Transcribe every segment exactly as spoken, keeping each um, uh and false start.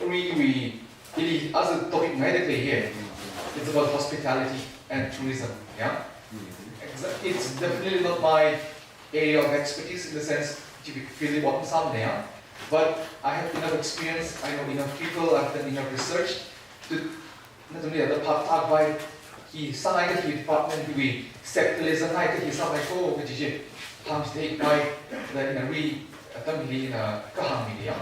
Arui, arui, ili aja topic ngaida khalei hi. It's about hospitality and tourism, yeah? Exa- It's definitely not my area of expertise in the sense, chiwui field li work masāmana, yeah? But I have enough experience, I know enough people, I've done enough research to, nathumli athei phap tākhavai, hi sāngai kaji department wui sector li sāngai kaji sāngai ko kaji chi hāngchitheipai, da ina arui atam hili ina kahāng mi ya.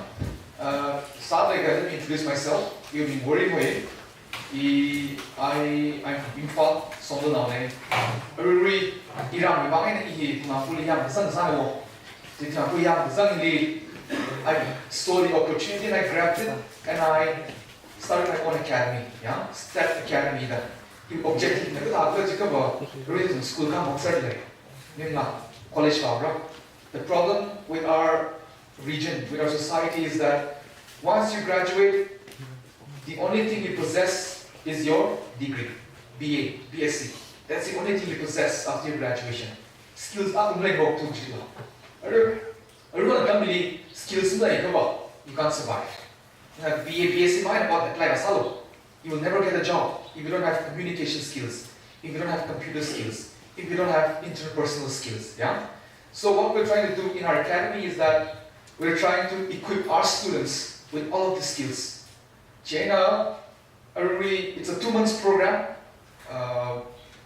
Uh, sāda kha, let me introduce myself. Iwui ming Worry hoi. I, I, I'm from Imphal, Somdalnaona. Arui, arui, iramwui vang eina i hi Tangkhul li yāmkasang sāngai wo. Chi Tangkhul li yāmkasang hili, I saw the opportunity and I grabbed it and I started my own academy, yeah, Step Academy da. Hi objective na kathā khala jiakha va, arui school khamok sālei, maningla college vāra. The problem with our region, with our society is that once you graduate, the only thing you possess is your degree, B A, B S C. That's the only thing you possess after your graduation. Skills akha maleimana tu jila. Arui, arui atam hili skills maleiakha va, you can't survive. Na B A, B S C mei na apply sālu. You will never get a job if you don't have communication skills, if you don't have computer skills, if you don't have interpersonal skills, yeah? So what we're trying to do in our academy is that we're trying to equip our students with all of the skills. Chieina, arui, it's a two months program. Uh,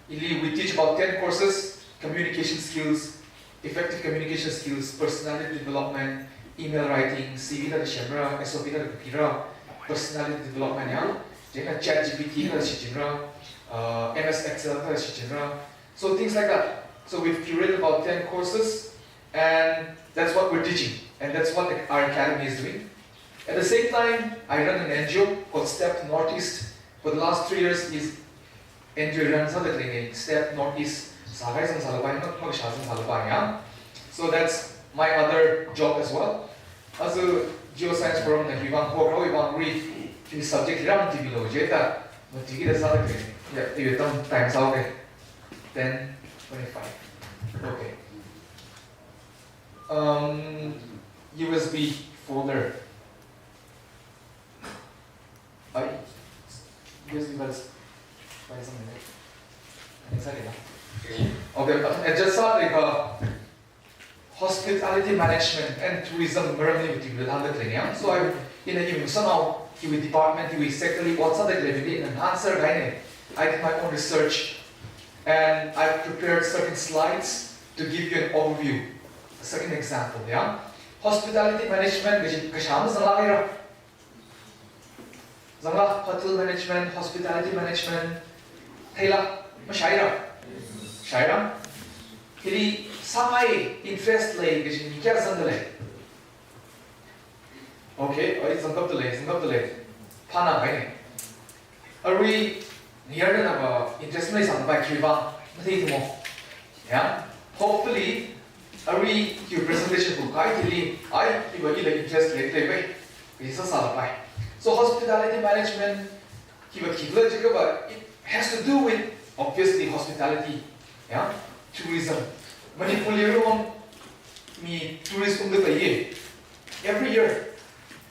ili we teach about ten courses, communication skills, effective communication skills, personality development, email writing, C V la semra, S O P la kapira, personality development ya, chieina ChatGPT la shichinra, uh, M S Excel la shichinra. So things like that. So we've curated about ten courses, and that's what we're teaching, and that's what the, our academy is doing. At the same time, I run an N G O called Step Northeast. For the last three years, is N G O run sāda khalei Step Northeast. Sākahai sāsālapai, mak, makashā sāsālapai ya. So that's my other job as well. Aja Geoscience Forum na hiwui vang, hiwui vang arui, hi subject ram ti bilo jida, mati kida sāda khalei. Ya, iwui atam time sāhaowa. Ten twenty-five. Okay. Um, U S B folder. Ai, U S B files. Files ang nila. Ang isa nila. Okay, athum adjust sālaga hospitality management and tourism maramli mati bila hāngda khalei ya. So I, in a, iwui sānao, iwui department, iwui sector li ot sāda khalei mi, in an answer kahaina. I did my own research and I prepared certain slides to give you an overview. A certain example, yeah? Hospitality management kaji kashā mazanglāk haira. Zangla, hotel management, hospitality management, theila, mashāhaira? Shāhaira? Hili sāngai interest lei kaji mi kayākha zangda lei? Okay, oi, zangkapta lei, zangkapta lei. Phānāngai. Arui, ngayarnava interest maleisāpai khiwui vang, mathei thimo. Yeah? Hopefully, arui, your presentation book kai thili, ai, hiva ila interest lei, lei pai. Hi sāsālapai. So hospitality management, hiva khikhala jiakha va, it has to do with, obviously, hospitality. Yeah? Tourism. Manipur li rom mi tourist ungda lei. Every year,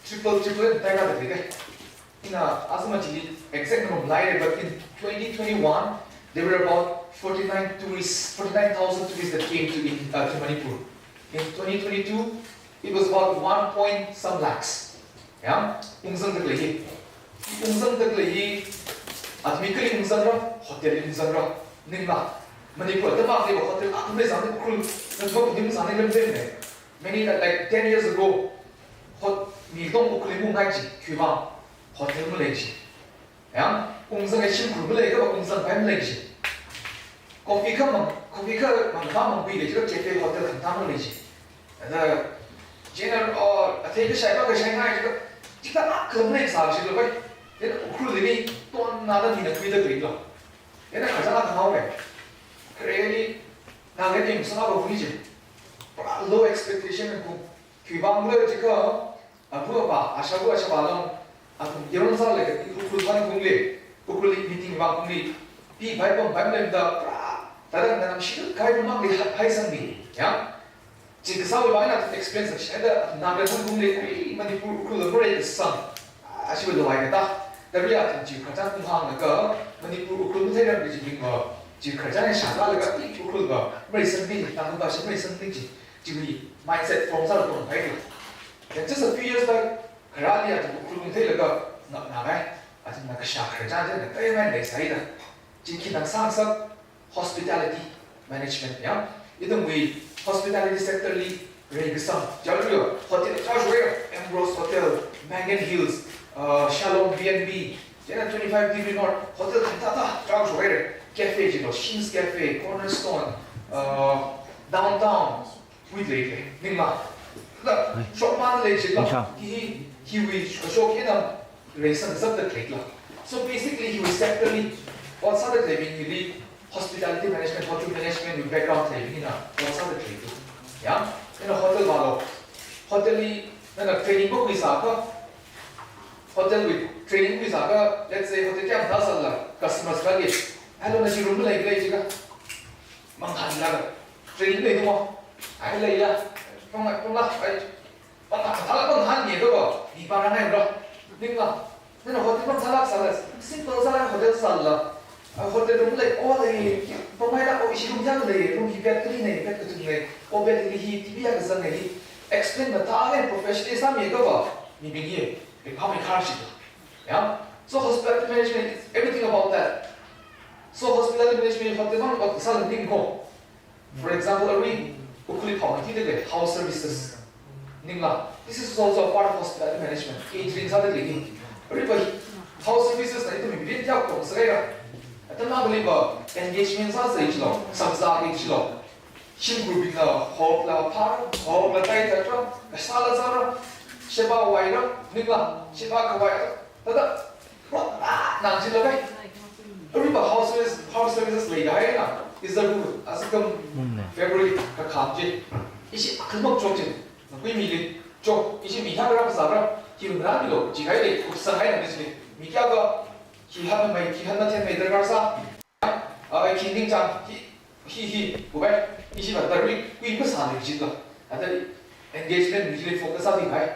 triple, triple, tai ka da lei. Ina, asama chili exact number lai, but in twenty twenty-one, there were about forty-nine tourists, forty-nine thousand tourists that came to, in, uh, to Manipur. In twenty twenty-two, it was about one point some lakhs. Yeah? Ungzangda lei. Ungzangda lei. Athum kali ungzangra, hotel li ungzangra. Maningla, Manipur atam akhali va hotel akha mazang, Ukhrul, nang va kudim zang lam lam ne. Many, like, like ten years ago, hot, mi dong Ukhrul li mungngai chi, khiwui vang, hotel malei chi. Ya, ungzang e shimkhur malei, kha ungzangpai malei chi. Coffee khamang, coffee khamang, khamang bui lei chi, cafe, hotel khamtang malei chi. Ada, general, or, athei kashai pa kashai ngai chi, chithā akha malei sā chi lo pai. Then Ukhrul li mi, tonna da mina khuida khuilo. Then kazang akha haowa. Really, Nagaland li sāngarok mi chi. Pura low expectation ko. Khiwui vang lo jiakha, abu aba, ashāva̱ ashāvā long, athum yaron sālaga, Ukhrul vang kungli, Ukhrul li meeting vang kungli, pi bai pam bai mlem da, pra, tada nganamshi kai mangli hai, haisangmi, ya? Chi kasāwui vang eina athum expense shida, athum Nagaland vang kungli, ai, Manipur, Ukhrul la murai kasang. Ashi lawai kata, tari athum chi khararchan ung hānglaga, Manipur Ukhrul matheiram kaji bingva, chi khararchan shālaga, i Ukhrulva, mareisangki, Tangkhulva shi mareisangki chi, chiwui mindset form sālaga pampai. Then just a few years back, kharāli athum Ukhrul matheilaga, ngapna kai, athumna kashā khararchan chi, na kai mai leisai da. Chi khina sangsak, hospitality management ya. Ithumwui hospitality sector li reikasang, chālu hotel chāshok, Ambrose Hotel, Mangan Hills, uh, Shalom B and B, chieina twenty-five Degree North, hotel thāda thāda chāshok, cafe chilo, Shin's Cafe, Cornerstone, uh, Downtown, wui lei lei, ningla. La, shokman lei chila, hi, hiwui shok hina reisang sāda leila. So basically, hiwui sector li, ot sāda leibing hili, hospitality management, hotel management wui background leibingna, ot sāda leila. Ya, ina hotel vālo. Hotel li, nana training book wui sāka, hotel wui training wui sāka, let's say, hotel kayākha sālala, customers kali, "Hello, nashi room lei lei," jiakha, mangkhanlaga, "Training leidung mo?" "Ai, leila." "Pang, pangla, ai, pang, pangla, pangkhan ye do, mi pāngai bro." Ningla, nana hotel pamsālāk sālala, simple sālāk hotel sālala, a hotel room lei, o lei, pamngaila, o ishi room yang lei, room hi bed kali nei, bed kathum nei, o bed hili hi, T V ya kazang nei, explain mathālāk professionally sāmiakha va, mibing hi, pamkhar shi da. Ya? So hospitality management is everything about that. So hospitality management, hotel mang, hotel sālala ning ko. For example, arui, Ukhrulli phāmei thida lei, house services. Ningla, this is also a part of hospitality management. Catering sāda lei ni. Arui va, house services na ithum mirin kayākha sāra. Atam akhaliva, engagement sāsai chilo, sakzāki chilo. Shimkhurbingna hokla phāra, hokla taitatra, kasāla zāra, sheba vaira, ningla, sheba khavaira. Thāda, ro, a, nang chila vai. Arui va house service, house services leida haina. Is the rule. Asukam February kakham chi. Ishi akhal makchok chi. Nakui mili chok. Ishi mi hāngra kazāra. Hi ngarān milo. Chi kahaili, kupsang haina ishi. Mi kayākha, hi hānmei, hi hānmathenmei darkar sā. A, khi ningchāng, hi, hi, hi, kubai, ishi va tari, kui masāli jitla. Atari, engagement mi chili focus sāda hai.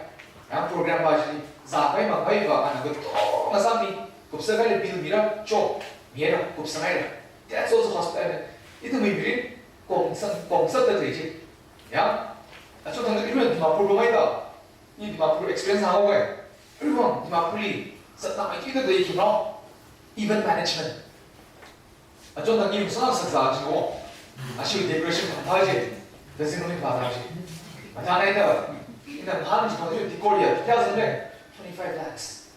Yang program va chili, zāpai mangpai va, ana katonga sāmi, kupsang kahaili bill mira, chok, mira, kupsang haira. That's also hospital. Ithumwui mirin, kongsang, kongsang da lei chi. Ya? Achon thang iruiwui Dimapur lo mai da. I Dimapur experience hao wai. Iruiwui Dimapurli, satnamei chi da lei chi no. Event management. Achon thang iruiwui sāsakzā chi no. Ashi decoration phaphā chi. Daisy no ni phaphā chi. Mathālāk eina, ina hān chi no decor ya, kayā zang lei? Twenty-five lakhs.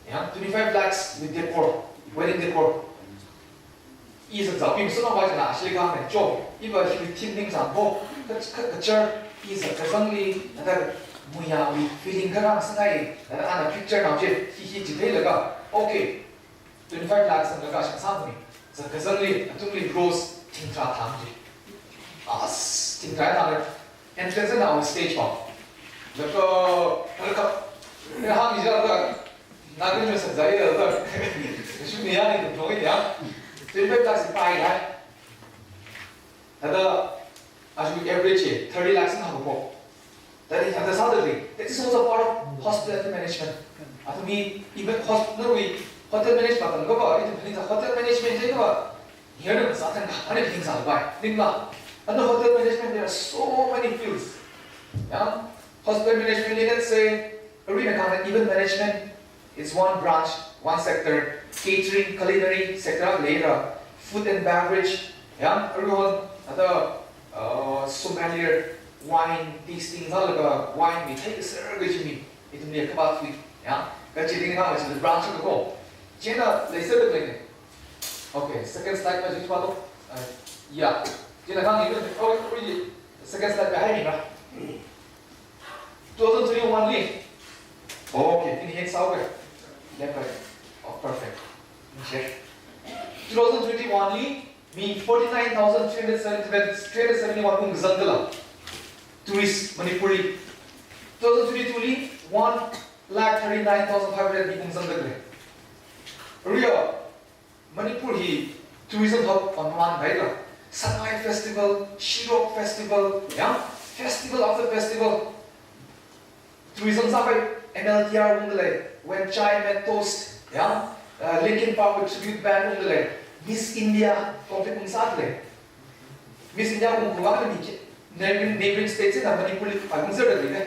Ya, twenty-five lakhs with decor, wedding decor. I sakzābing suna va china ashili kang ne cho. I va hi theme ningchāng ko. Ka, ka, kachar, i zatkazangli, nada muiya wui feeling kharang sāngai, nada ana picture nao chi, hi hi chi theilaga. Okay. Twenty-five lakhs sālaga shang sāmi. Zatkazangli, athumli rose thingtharā thang chi. As, thingtharā thang. Entrance na on stage pa. Laga, laga, ina hāng ni jila, na kan jasa zai laga. Shu ni ya ni tum thong ya. Twenty-five lakhs pai ya. Thāda, average chi, thirty lakhs na ko. That is, thāda sāda lei. That is also part of hospitality management. Athumwui, even hospital wui, hotel management tam kaba, ithumwui hotel management je kaba. Here, sāthang ka, ani thing sāpai. Ningla. Under hotel management, there are so many fields. Yeah? Hospital management, let's say, arena kind of event management is one branch, one sector. Catering, culinary sector leira. Food and beverage, yeah? Everyone, other, uh, sommelier, wine tasting, sālaga wine mi thei sāra kaji mi. Ithumli kaba thui, yeah? Kachi ning ha, kachi branch ko. Chieina, leisā lei. Okay, second slide pa jing pa to. Uh, yeah. Chieina kang ni, oh, oh, second slide pa hai ni ba. Two thousand twenty-one li. Okay, in hand sao ke? Left, right. Oh, perfect. Share. Two thousand twenty-one li, mi forty-nine thousand three hundred seventy-one, three hundred seventy-one ung zangdala. Tourist Manipur li. Two thousand twenty-two li, one lakh thirty-nine thousand five hundred mi ung zangdala. Rio, Manipur hi tourism hub pa man bai la. Sangai Festival, Shirok Festival, yeah? Festival after festival. Tourism sāpai, M L T R ungdalei, When Chai Met Toast, ya, uh, Linkin Park wui tribute band ungdalei, Miss India compete ungsādalei. Miss India ungkhuwa mi kya, neighboring, neighboring states na Manipur li phaungzerdalei ne.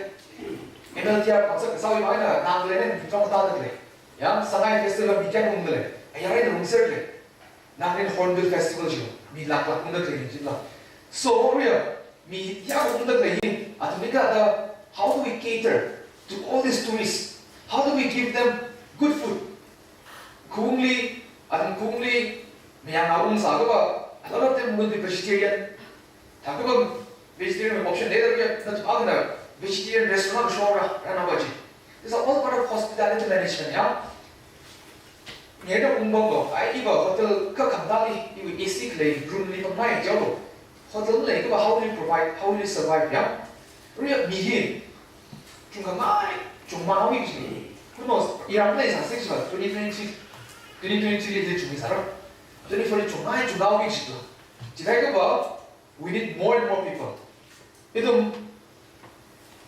M L T R pangsa kasāwui vang eina Nagaland na mi chong tādalei. Ya, Sangai Festival mi kya ungdalei. Ayar eina ungzerdalei. Nagaland Hornbill Festival chi mi laklak ungdalei jila. So, ria, mi ya ungdalei hi, athumli kathāda, how do we cater to all these tourists? How do we give them good food? Khaungli, athum khaungli, mayang ungsā kapa, a lot of them will be vegetarian. Thākapa vegetarian option leida ria, nathum akhana vegetarian restaurant shokra, rānao va chi. These are all part of hospitality management, ya. Ngayurda ungpamlo, ai iva hotel kakhangda li, iwui A C khalei room li pamngai jihaolo. Hotel lei kapa how will you provide, how will you survive, ya? Ria mi hi, chungkhangai, chungmānhaoki kaji. Who knows, iram leisāsi kaji va, twenty twenty-three, twenty twenty-three li chungmisāra. Twenty twenty-four li chungngai, chunghaoki kaji va. Chithākha va, we need more and more people. Ithum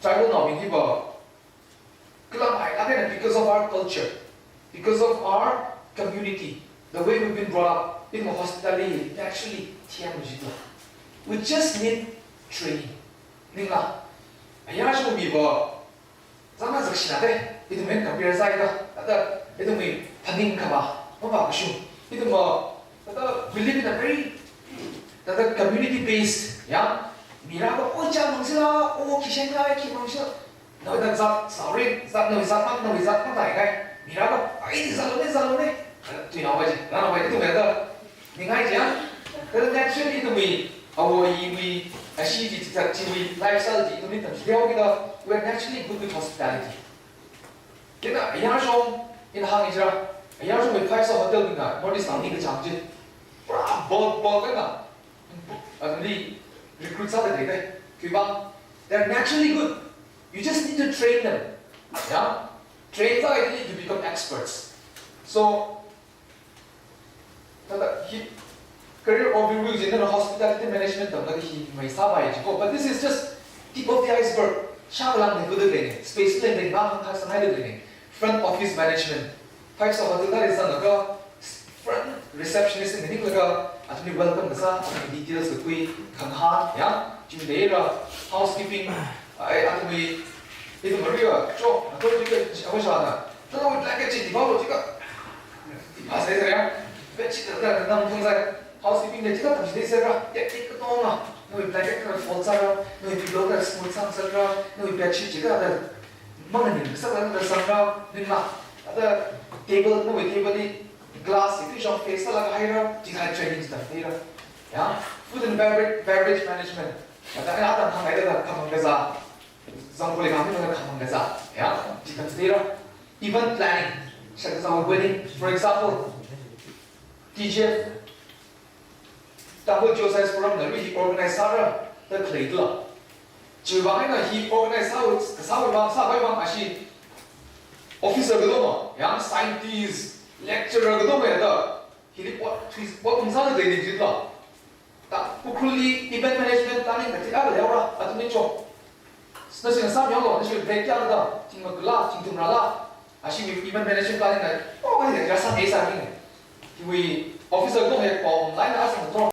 tribal naobing hi va, kalam ai again because of our culture, because of our community, the way we've been brought up, ithum hospitality naturally thiam jila. We just need training. Ningla, ayar shong mi va, zangna zakshina de, ithum eina compare sāhaida, thāda ithumwui phaning khavā, mavākashung. Ithum va, thāda we live in a very, thāda community based, ya. Mira va, oi chāmang sila, o khi shengai, khi mang sila. Nawui zat, sorry, zat, nawui zat mak, nawui zat mak dai kai. Mira va, ai di zalo ne, zalo ne. Tuinao va chi, rānao va chi, ithum va thāda ningai chi ya. Thāda naturally ithumwui, awo iwui, ashi chi, chi, chi, chiwui lifestyle chi, ithumli tamchihaoki da, we are naturally good with hospitality. Chieina ayar shong, ina hāngi jira, ayar shongwui five star hotel bingna North East li kachang chi. Pura bulk, bulk eina, athumli recruit sāda lei de. Khiwuivang, they're naturally good. You just need to train them. Yeah? Train sāhaili to become experts. So, thāda hi career overview china hospitality management tamlaga hi mai sāpai jiko. But this is just tip of the iceberg. Shākhalang ni kudu lei, space lei, lei, bang hang thak sangai lei. Front office management. Five star hotel li zanglaga, front receptionist ni ninglaga, athumli welcome kasā, athumli details kakhui, khangahān, ya, chi leira, housekeeping, ai, athumli, ithum ria, cho, athum ria, athum shana. Thāda blanket chi, di balo chi ka. Di ba sai sai ya. Bedsheet thāda nam thung sai. Housekeeping li chi kathā chi dei sāra. Tek tek katonga. Nawui blanket kathā fold sāra. Nawui pillow kathā smooth sāngasakra. Nawui bedsheet chi kathā manganing sāra, kathā sāra. Ningla. Thāda table, nawui table li glass, if you shop face sālaga haira. Chithāda training chi tamtheira. Ya. Food and beverage, beverage management. Thāda ina atam hānghaida khamang kazā. Zangkho leikha mila khamang kazā. Ya. Chi tamchitheira. Event planning. Shakzā wedding. For example, T G F, Tangkhul Geoscience Forum na ri hi organize sāra da khalei tula. Chiwuivang eina hi organize sā, kasāwui vang, sāpai vang ashi officer katongna, yang scientist, lecturer katongna ya da, hili pot, pot ungsāda lei ni jitla. Ta, Ukhrulli event management planning kachi akha leira, athumli cho. Nashina sāmiyanglo, nashi break kayākhala, thing magala, thing thumrala. Ashi mi event management planning na, oh, kani ya sāngai sāki ne. Hiwui officer kong he pao online na asang to.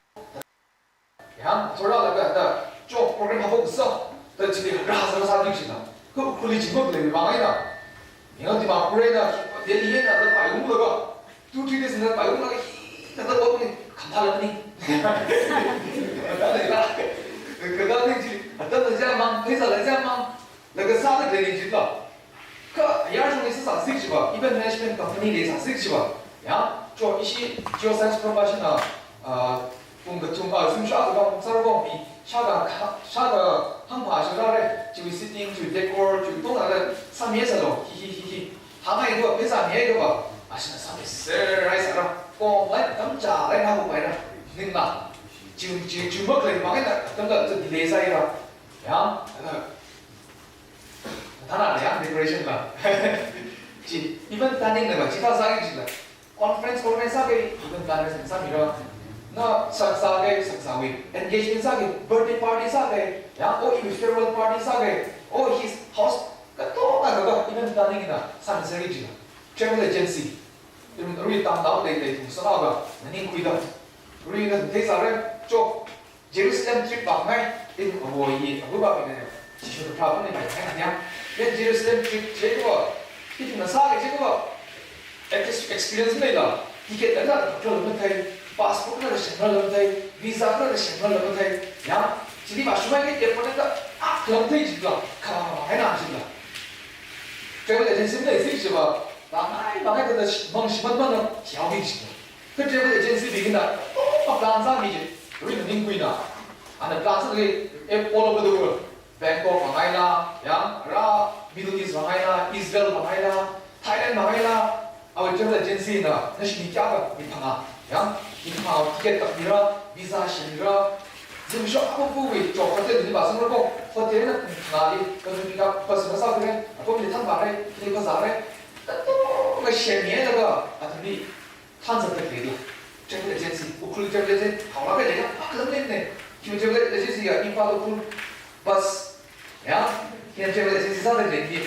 Ya, thora laga ta, cho program habo kusa, ta chili rāsā sāki china. Ko Ukhrulli chimok leivang eina. Yang Dimapur eina, Delhi eina, ta paiunglaga. Two, three days na paiunglaga, hi, ta ta bot ni, khamthala ni. Kada ni la, kada ni chi, ta ta jamang, pheisā la jamang, laga sāda khalei ni jitla. Kha, ayar shongli sāsā sik chiva, event management company li sāsik chiva. Ya, cho ishi, Geoscience Forum va shina, ah, pung kathum, ah, zimsho akha va pung sāra va mi, shākha, shākha hangpha shirare, chiwui seating, chiwui decor, chiwui tongla, sāmi sālo, hi, hi, hi, hi. Hāngai do, pheisā mi do va, ashina sāmi sārai sāra, ko lai tamcha lai na ko paira, ningla. Chiwui, chiwui, chiwui makhalei vang eina, tamla, to delay sāira. Ya, thāda. Thāda ya, decoration la. Chi, event planning la, chi thā sāki chila. Conference, conference sāki, event planning sāmira. Na, shak sāki, shak sāwui. Engagement sāki, birthday party sāki. Ya, oh, iwui farewell party sāki. Oh, his house, Katonga kaka, even planning ina, sāmi sāki jina. Travel agency. Even arui tamtao lei lei thum sālaga, nganingkhuida. Arui na thei sāra, cho. Jerusalem trip vāngai, even avoid ye, avoid vāngai. Shisho the problem ni mai, hai na. Then Jerusalem trip, che ko. Ithumna sāki che ko. Ex-, experience leila, ticket la la control mathei, passport la la shenla mathei, visa la la shenla mathei, ya, chili vāshunghaiki airport la, ah, lam thei jila, kha, hai na jila. Travel agency lei si jiva, vāngai, vāngai kha da shi-, mang shimān mang na, xiao hi jila. Kha travel agency bingna, oh, plan sāmi ji, arui nganingkhuina. Ana plan sāki, eh, all over the world. Bangkok vāngaila, ya, ra Middle East vāngaila, Israel vāngaila, Thailand vāngaila, awui travel agency na, nashi mi kayākha, mi phangā, ya, mi phangā ticket kapmira, visa shimira, zimiksho akhawui, chok hotel li vāsangra ko, hotel na pung phangāli, kazumi ka, bus na sākhuira, apamli thangvāra, kili phazāra, katonga shemmilaga, athumli, thanzat khalei dei. Travel agency, Ukhrul travel agency, haolāk khalei ya, akha lam lei ne. Khi travel agency ya, Imphal Ukhrul bus. Ya, khi travel agency sāda lei ne.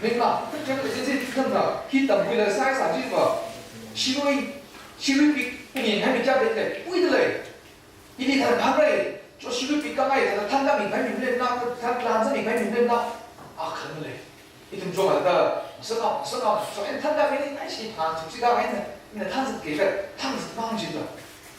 Mingla, travel agency thanzat, khi tamkhuila sāsā jiva. Shirui, Shirui Peak, ungyenhai mi kayākha lei, ui da lei. Ili than khangra, cho Shirui Peak kangai, than thankamikahai mi leina, than plan sāmikahai mi leina, akha lei. Ithum chungda, masānao, masānao, cho en thankamini, ai shi than chuk si kahai na, ina thanzat kaka, thanzat mang jila.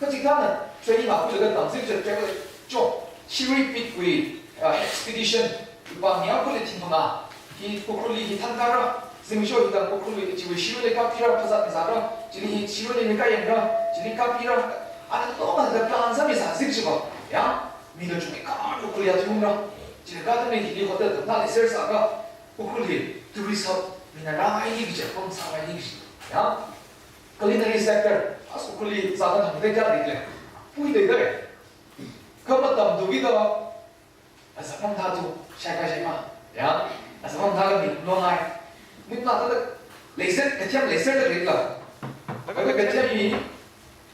Kachikathāna, training akhuilaga tamzip je travel, cho, Shirui Peak wui, uh, expedition, ipā mi akhali thing phangā, hi Ukhrulli hi thankāra, zimiksho hi tang Ukhrulli, chiwui Shiruili kapira, phazā zāra, chili hi Shiruili mi kayangra, chili kapira, ana longa da plan sāmi sāzip jiva, ya, mi lo chungkha Ukhrulli ya thungra, chili kathāna hili hotel tamna leiser sāga, Ukhrulli tourist hub, mina rāngai hi kaje, pamsāngai hi kaje, ya. Culinary sector, as Ukhrulli zāda hangda kayākha lei, pui dei dei. Kha matamthu kida, azak mamthāthu, shai kai shai ma, ya, azak mamthāla mi longai. Mipā thāda, leiser, kathem leiser da leila. Kha kathem hi,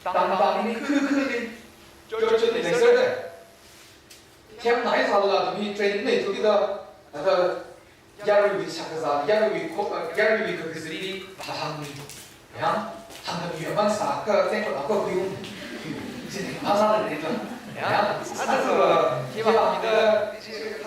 tang tang ni khu khu ni, cho cho ni leiser da. Themnai sālala athum hi training leithu kida, thāda yaruiwui shakazā, yaruiwui kho-, yaruiwui kakazāli vāhāngmi. Ya, hāngda mi aman sākha, tengkot akha khuiung. Zin phazā da leila. Ya, athum, uh, khi vāhāngda,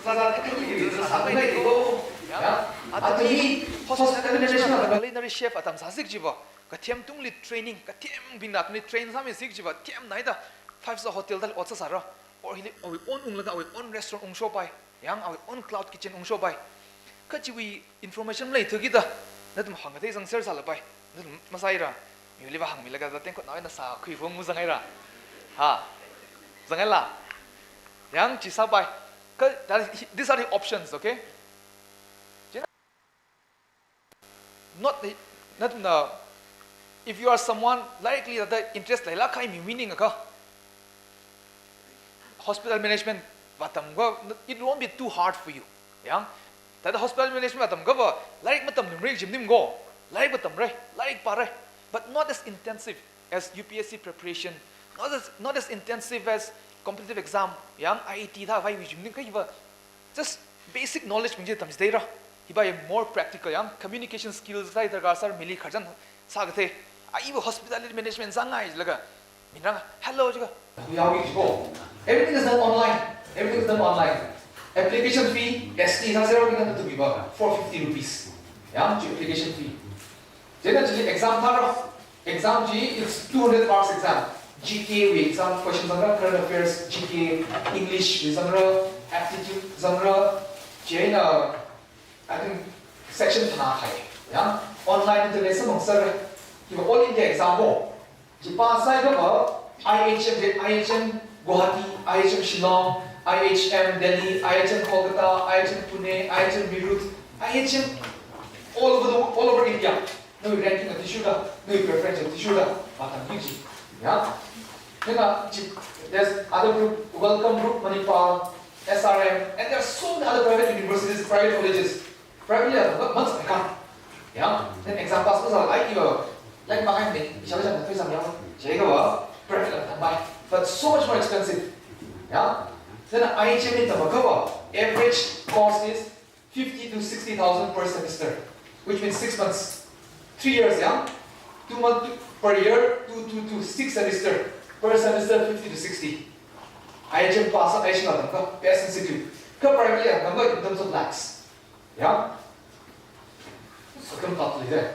phazā da khuiung, sāda leiko. Ya, athum hi hospital management, culinary chef atam sāzip jiva. Kathem tungli training, kathembingna athumli train sāmizip jiva, themnaida five star hotel dali ot sāsāra. Or hili, awui own unglaga, awui own restaurant ungshopai. Yang awui own cloud kitchen ungshopai. Kha chiwui information leithu kida, nathum hāngkathei zangser sālapai. Nathum masāira. Miwuili vāhāngmilaga da tengkotnao eina sākhui phung mu zangaira. Ha. Zangaila. Yang chi sāpai. Kha, that is, these are the options, okay? Not the, nathumna, if you are someone likely that the interest leilāk kahai mi maningakha, hospital management vātamkha, it won't be too hard for you. Yang, thāda hospital management vātamkha va, lairik matamluimara kaji maningmana ko, lairik vātamra, lairik pāra, but not as intensive as U P S C preparation, not as, not as intensive as competitive exam, yang I I T thākhavaiwui kaji maningakha va, just basic knowledge bing chi tamchitheira. Hiva yang more practical yang communication skills thāda darkar sāra, mili khararchan sākathei. Ai iva hospitality management zangngailaga, mina rānga, "Hello," jiakha, "Who are we to go?" Everything is done online. Everything is done online. Application fee, S T sāsera kida nathumwui va, four fifty rupees. Yang chi application fee. Chieina chili exam thāra. Exam chi, it's two hundred marks exam. G K wui exam question zangra, current affairs, G K, English wui zangra, aptitude zangra. Chieina, I think, section phangā kahai. Ya, online internet sāmang sāra. Hiva all India exam ko. Chi pass sāhaiakha, I H M, I H M Guwahati, I H M Shillong, I H M Delhi, I H M Kolkata, I H M Pune, I H M Meerut, I H M all over the, all over India. Nawui ranking athishurda, nawui preference athishurda, vātamki kaji. Ya. Then, uh, chi, there's other group, Welcome Group Manipal, S R M, and there are so many other private universities, private colleges. Private li atam, but must become. Ya. Then exam pass mazālala, ai iva, like, mangai ne, ishāla shāla pheisā mayāmana, jiakha va, private la tampai. But so much more expensive. Ya. Then I H M li tamkha va, average cost is fifty to sixty thousand per semester, which means six months, three years, yeah? Two months per year, two, two, two, six semester, per semester fifty to sixty. I H M pass, I H M atam ka, best institute. Ka private ya, number in terms of lakhs. Yeah? Sakam tat lei de.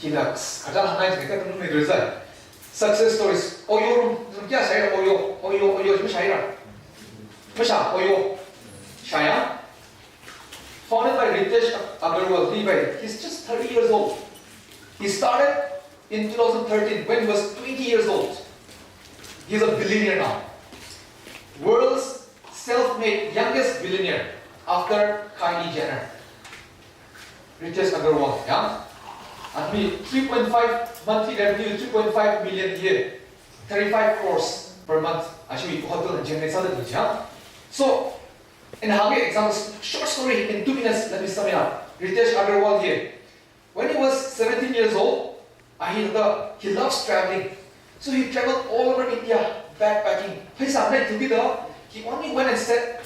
Hina, kaja hanai jika tum ni result. Success stories. Oyo room, tum kya shai Oyo, Oyo, Oyo, tum shai ra. Masha, Oyo. Shaya. Founded by Ritesh Agarwal, Levi. He's just thirty years old. He started in two thousand thirteen when he was twenty years old. He's a billionaire now. World's self-made youngest billionaire after Kylie Jenner. Ritesh Agarwal, yeah? And me, three point five monthly revenue, three point five million a year, thirty-five crores per month. Actually, hotel and generate salary, yeah? So, in Hage example, short story in two minutes, let me sum it up. Ritesh Agarwal here. When he was seventeen years old, uh, he, the, he loves traveling. So he traveled all over India, backpacking. Pheisā maleithukida, he only went and stayed,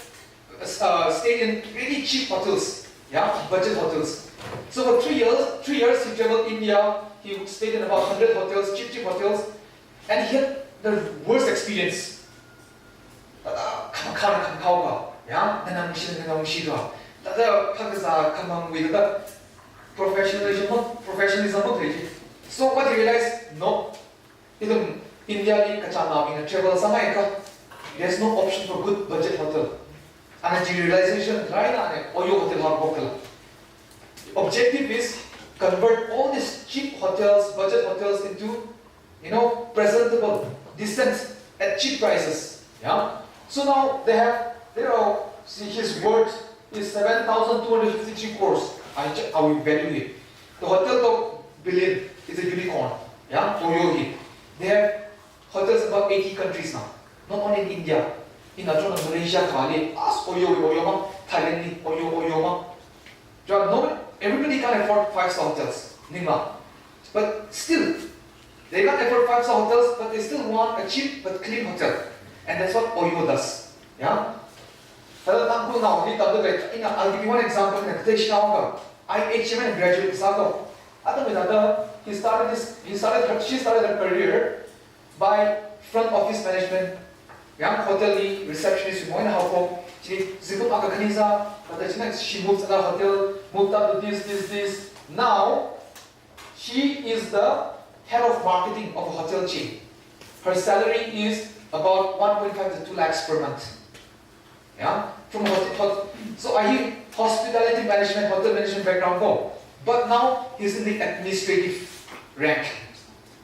uh, stayed in really cheap hotels, yeah, budget hotels. So for three years, three years he traveled India. He stayed in about hundred hotels, cheap, cheap hotels, and he had the worst experience. Thāda khamakhana khamakhao ka, ya, nganāngshi nganāngshi ka. Thāda khakazā khamangwui thāda professionalism, professionalism maleiji. So what he realized, no, ithum India li kachānaobingna travel sāngai ka, there's no option for good budget hotel. Ana chi realization rāhaina ana Oyo Hotel hāngkhala. Objective is convert all these cheap hotels, budget hotels into, you know, presentable, decent, at cheap prices. Yeah. So now they have, they are, see, his worth is seven thousand two hundred fifty-three crores. I check how we value it. The hotel top billion is a unicorn. Yeah, Oyo hi. They have hotels about eighty countries now. Not only in India, in Malaysia, Thailand, as Oyo, Oyo ma, Thailand ni Oyo, Oyo ma. There are no, everybody can't afford five-star hotels, ningma. But still, they can't afford five-star hotels, but they still want a cheap but clean hotel. And that's what Oyo does. Yeah? Thāda Tangkhulnao hi thāda lei, ina, I'll give you one example, ina, Tesh Naoka, I H M N graduate sāko. Atam thāda, he started this, he started her, she started her career by front office management. Yang hotel li receptionist moina haophok, chi zingkum akha khani sā, thāda china she moved to another hotel, moved up to this, this, this. Now, she is the head of marketing of a hotel chain. Her salary is about one point five to two lakhs per month. Yeah, from a hot-, hot-, so I have hospitality management, hotel management background ko. But now he's in the administrative rank.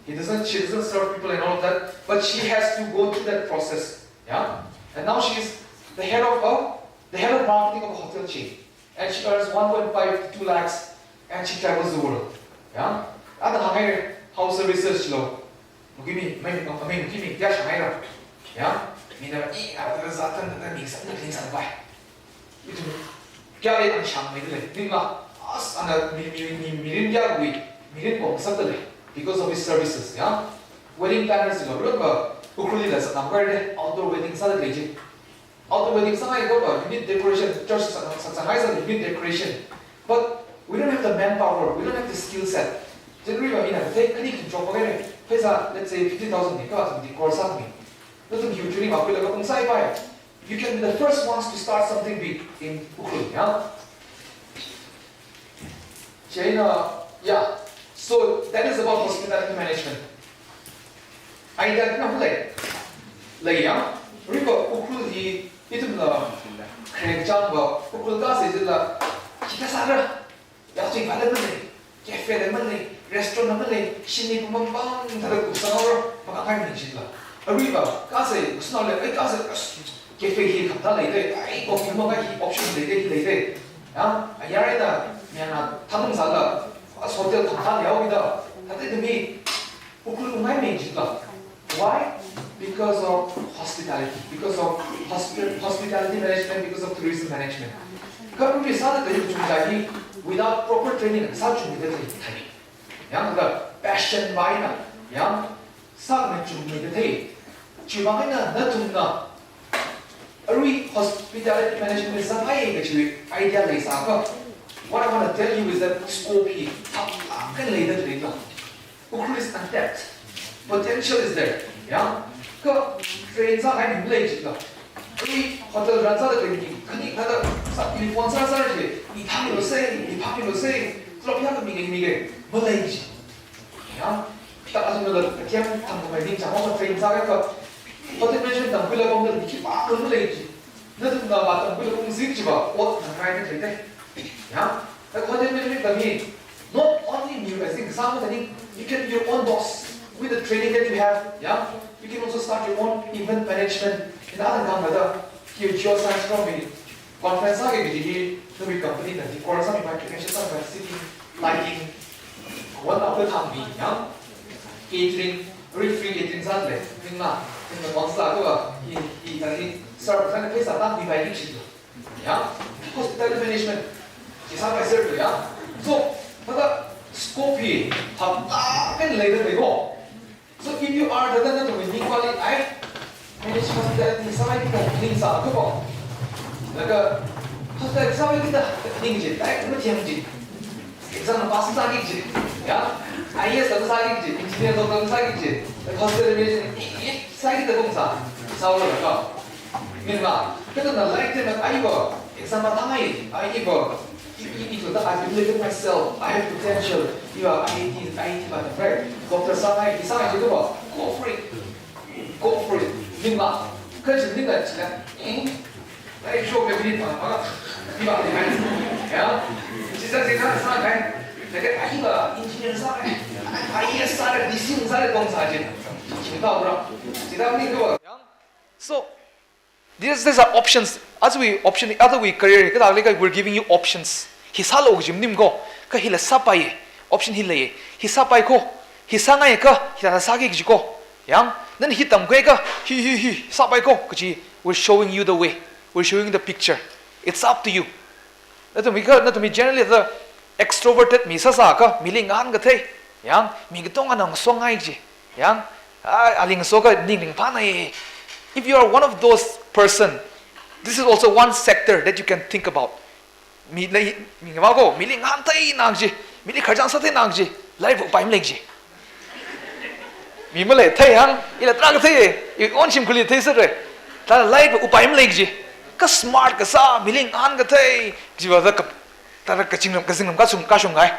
He doesn't, she doesn't serve people and all of that, but she has to go through that process. Yeah, and now she's the head of a, the head of marketing of a hotel chain, and she earns one point five to two lakhs, and she travels the world. Yeah, at the higher house services lo. Mukimi, mai, mai mukimi, ya shangaira. Ya, mina, i, a, a, zatan, zatan, mi, sa, na, ni, sa, bai. Ithum kayāli anshangmeida lei, ningla, as, ana, mi, mi, mi, mirin kayāwui, mirin kong sāda lei, because of his services, ya. Wedding planners lo, remember, Ukhrul li la sānam kar de, outdoor wedding sāda lei ji. Outdoor wedding sāngai ko ba, you need decoration, church sā, sā, sāngai sā, you need decoration. But we don't have the manpower, we don't have the skill set. Generally, ba, ina, thei khani kin chok ba kare, pheisā, let's say, fifty thousand ni, ka ba, decor sāmi. Nathum hi training ba, pila ka kung sai bai. You can be the first ones to start something big in Ukhrul, yeah? China, yeah. So that is about hospitality management. Ai, that na lei. Lei ya. Riba Ukhrul hi ithumna khreng chang ba Ukhrul kasā jila. Kita sāra. Ya, chi pala malei. Cafe la malei. Restaurant la malei. Shini pumang bang thāda ku sāra. Maka kai ni jila. Ariba kasā, sāna lei, ai kasā, as, cafe hi khamda lei de. Ai, coffee ma kai hi option lei de, hi lei de. Ya, ayar da, yana, thamang sāla. As hotel khamda lei, au da. Thāda mi, Ukhrul ungai mei jila. Why? Because of hospitality, because of hospi-, hospitality management, because of tourism management. Ka Ukhrul sāda thei chungda hi, without proper training, sā chungda thei thei. Yang the passion ba ina, yang sāna chungda thei. Chiwui vang ina nathumna Arui hospitality management sāngaiya kachi idea leisākha, what I want to tell you is that scope hi thāklāk eina leida leila. Ukhrul is untapped. Potential is there. Ya? Kha train sāngai mi malei jila. Arui hotel run sāda khani, khani thāda sā, telephone sāsā chi, i thāngmilu sei, i phāmilu sei, tolop yākha mingai mingai, malei ji. Ya? Thāda athumla kathem tamkhavai ningchāng, train sākha, hotel management tamkhuilaga mi khipākha malei ji. Nathumna vātamkhuilaga ungzin chiva, ot nganāngai leidalei. Ya? Kha hotel management tamhi, not only mi, I think, sāmada ni, you can be your own boss. With the training that you have, ya? You can also start your own event management. Ina athang kangkada, hi Geoscience from mi conference sāki kaji hi, nawui company na, hi course sāmi, application sāmi, seating, lighting, one of the time, ya? Catering, very free catering sālei, ningla, ningla council la, hi, hi, hi, serve sāna pheisā tammi pai ki chi. Ya? Hospital management, chi sāpai serve ya? So, thāda scope hi, thāklāk eina leida leiko. So if you are the, the, the, the, quality, I manage hospitality, sāpai kida ningsā kho. Laga hospitality sāpai kida ning ji, like, mathiang ji. Exam pass sāki ji. Ya? I A S sāki ji, engineer, doctor sāki ji. Like, hospitality management, eh, eh, sāki da kong sā. Sāo laga. Min ma, kada na like na ai ba, exam ba tangai, ai ba, i, i, i, I believe in myself, I have potential, you are I I T, I I T ba, right? Doctor sāngai, i sāngai ji ba, go for it. Go for it. Min ma, kaji min ma, chila, eh? Ai, show me min ma, ma, mi ba, mi ba. Ya? Chisa, chisa, sāngai. Laga ai ba, engineer sāngai. I A S sāngai, D C sāngai, kong sā ji. Chita bra. Chita mi ko. Ya? So, these, these are options. As we option, other we career, kha, like, we're giving you options. Hi sālu kaji maning ko, kha hila sāpai, option hi lei. Hi sāpai ko, hi sāngai kha, hi thāda sāki kaji ko. Yang, nana hi tamkhui kha, hi, hi, hi, sāpai ko, kaji, we're showing you the way. We're showing you the picture. It's up to you. Nathumwui kha, nathumwui generally the extroverted mi sāsā kha, mili ngahān kathei. Yang, mi katongana ngasongai ji. Yang, a, ali ngaso kha ning ringphānai. If you are one of those person, this is also one sector that you can think about. Mi lei, mi ngava ko, mili ngahān theina ji, mili khararchan sātheina ji, lairik upai malei ji. Mi malei thei hāng, ila tarākha thei, i own shimkhurli thei sāra. Thāda lairik upai malei ji. Kha smart kasā, mili ngahān kathei, jiva da kap, thāda kazinglam, kazinglam kashung, kashungngai.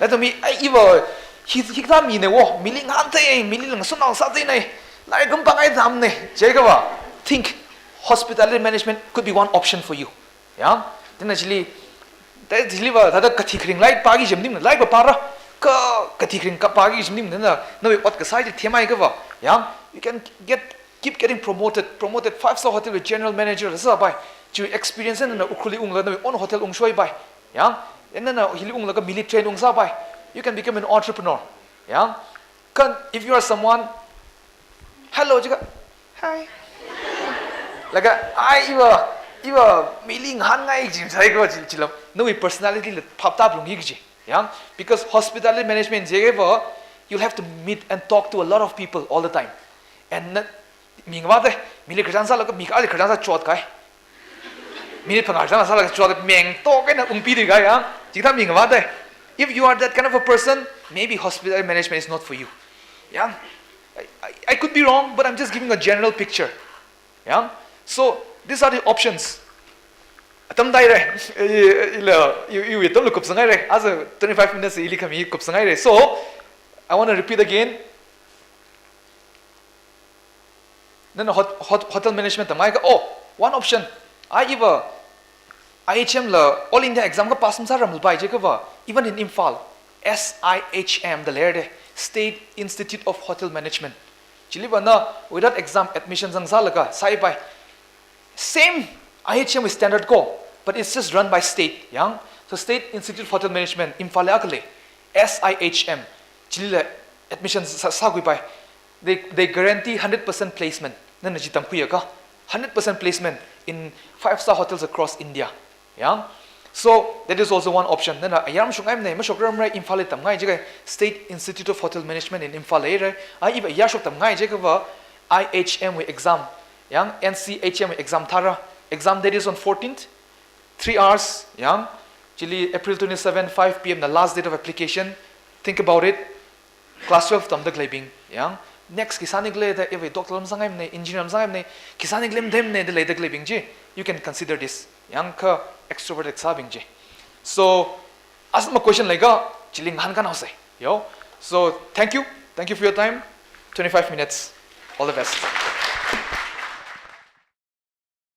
Laga mi, ai, iva, hi, hikathā mina wo, mili ngahān thei, mili ngasotnao sātheinai. Lairik kamphangai tamnei, jiakha va, think, hospitality management could be one option for you. Yang, then actually, that actually va, thāda kathi kharing lairik pāki ji maning, lairik va para, kha kathi kharing kapāki ji maning, then, nawui ot kasā chi themhai kha va, yang, you can get, keep getting promoted, promoted five star hotel wui general manager sāpai. Chi experience nana Ukhrulli unglaga nawui own hotel ungshoipai. Yang, then nana hili unglaga mili train ungsāpai. You can become an entrepreneur. Yang, kha if you are someone, hello, jiakha, hi. Laga, ai, iva, iva, mili ngahānngai ji, sai ko, chi, chila, nawui personality la phap tāphalungki ji. Yang, because hospitality management jiakha va, you'll have to meet and talk to a lot of people all the time. And na, mi ngava thei, mili khararchan sālaga, mi kali khararchan sā chotkai. Minute phangā khararchan sālaga chotda meng tokaina ungpi di kai, yang. Chikathā mi ngava thei. If you are that kind of a person, maybe hospital management is not for you. Yang, I, I, I could be wrong, but I'm just giving a general picture. Yang, so these are the options. Atam dai re, i, i, ila, i, i, i, atam lo kupsāngai re. As a twenty-five minutes, ili khami kupsāngai re. So, I want to repeat again. Nana hot-, hot-, hotel management tamngai kha, oh, one option. Ai iva, I H M la All India exam kha pass masāra malpai jiakha va, even in Imphal, S I H M da leira de, State Institute of Hotel Management. Chili va na, without exam admission zangsālaga, sāpai. Same I H M wui standard ko, but it's just run by state, yang. So State Institute of Hotel Management, Imphal la khalei, S I H M, chili la admission sā, sākhuipai. They, they guarantee hundred percent placement. Nana chi tamkhuiakha, hundred percent placement in five star hotels across India. Yeah? So, that is also one option. Nana ayar mashokngai mana, mashokrar mara, Imphal li tamngai jiakha, State Institute of Hotel Management in Imphal leira. Ai iva ayar shok tamngai jiakha va, I H M wui exam, Yang N C H M exam thāra. Exam date is on fourteenth. Three hours, yang. Chili April twenty-seven, five P M na last date of application. Think about it. Class twelve tamda khaleibing, yang. Next khi sāni khala da, iwui doctor lam sāngaimana, engineer lam sāngaimana, khi sāni khala da leida khaleibing chi. You can consider this. Yang kha extrovert sābing chi. So, asma question leiakha, chili ngahānkān haosa. Yo. So, thank you. Thank you for your time. Twenty-five minutes. All the best.